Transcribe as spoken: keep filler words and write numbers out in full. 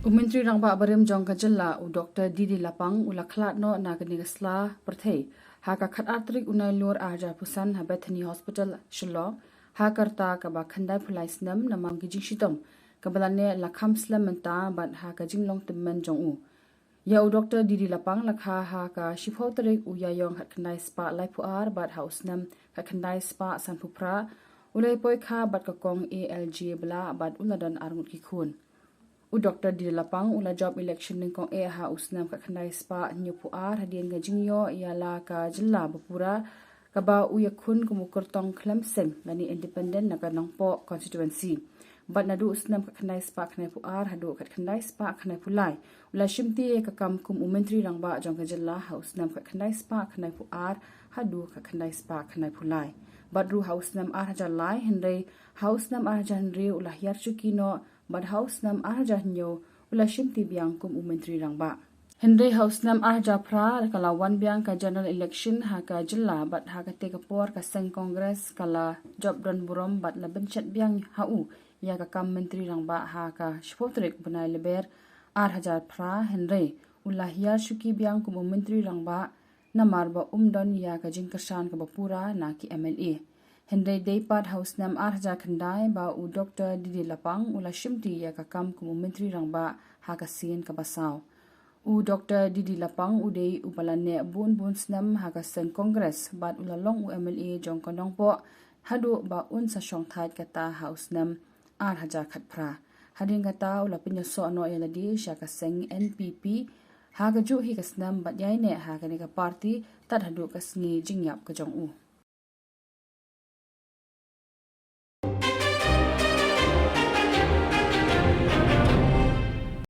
U Myntri Rangbah barim jong ka jylla, u Dr D D Lapang, u la khlad noh na kane ka sla pyrthei ha ka khatar tarik u Nailur arhajar arphew san ha Bethany Hospital, Shillong, ha ka rta kaba khyndaiphew lai snem namar ki jingshitom kaba la neh la kham slem mynta bad ha ka jinglong tymmen jong u. Ïa u Dr D D Lapang la kha ha ka shiphew tarik u Ïaïong khatkhyndai spah laiphew ar bad ha u snem khatkhyndai spah sanphew phra u la poi kha bad ka kong A L G Blah bad u la don arngut ki khun. U Dr D D Lapang u la jop election nyngkong eh ha u snem khatkhyndai spah hynñiewphew ar hadien ka jingïoh ïa la ka jylla bapura kaba u ïakhun kum u kyrtong khlem seng lane independent na ka Nongpoh constituency. Bad naduh u snem khatkhyndai spah khyndaiphew ar haduh khatkhyndai spah khyndaiphew lai u la shimti ïa ka kam kum u Myntri Rangbah jong ka jylla. Ha u snem khatkhyndai spah khyndaiphew ar haduh khatkhyndai spah khyndaiphew lai. Bad ruh ha u snem arhajar lai, hynrei ha u snem arhajar hynriew u la hiar shuki noh, bad ha u snem arhajar hynñiew u la shimti biang kum u Myntri Rangbah. Hynrei ha u snem arhajar phra ka la wan biang ka general election ha ka jylla bad ha kata ka por ka seng Congress ka la jop don burom bad la bynchet biang ha u ïa ka kam Myntri Rangbah ha ka shiphew tarik bnai Lber arhajar phra, hynrei u la hiar shuki biang kum u Myntri Rangbah namar ba um don ïa ka jingkyrshan kaba pura na ki M L A. Hynrei dei pat ha u snem arhajar khyndai ba u Dr D D Lapang u la shimti ïa ka kam kum u Myntri Rangbah ha ka sien kaba saw. U Dr D D Lapang u dei uba la neh bun bun snem ha ka seng Congress bad u la long u M L A jong ka Nongpoh haduh ba un sa shong thait kata ha u snem arhajar khatphra. Hadien kata u la pynïasoh noh ïa lade sha ka seng N P P ha kajuh hi ka snem bad ïaineh ha kane ka party tad haduh ka sngi jingïap ka jong u.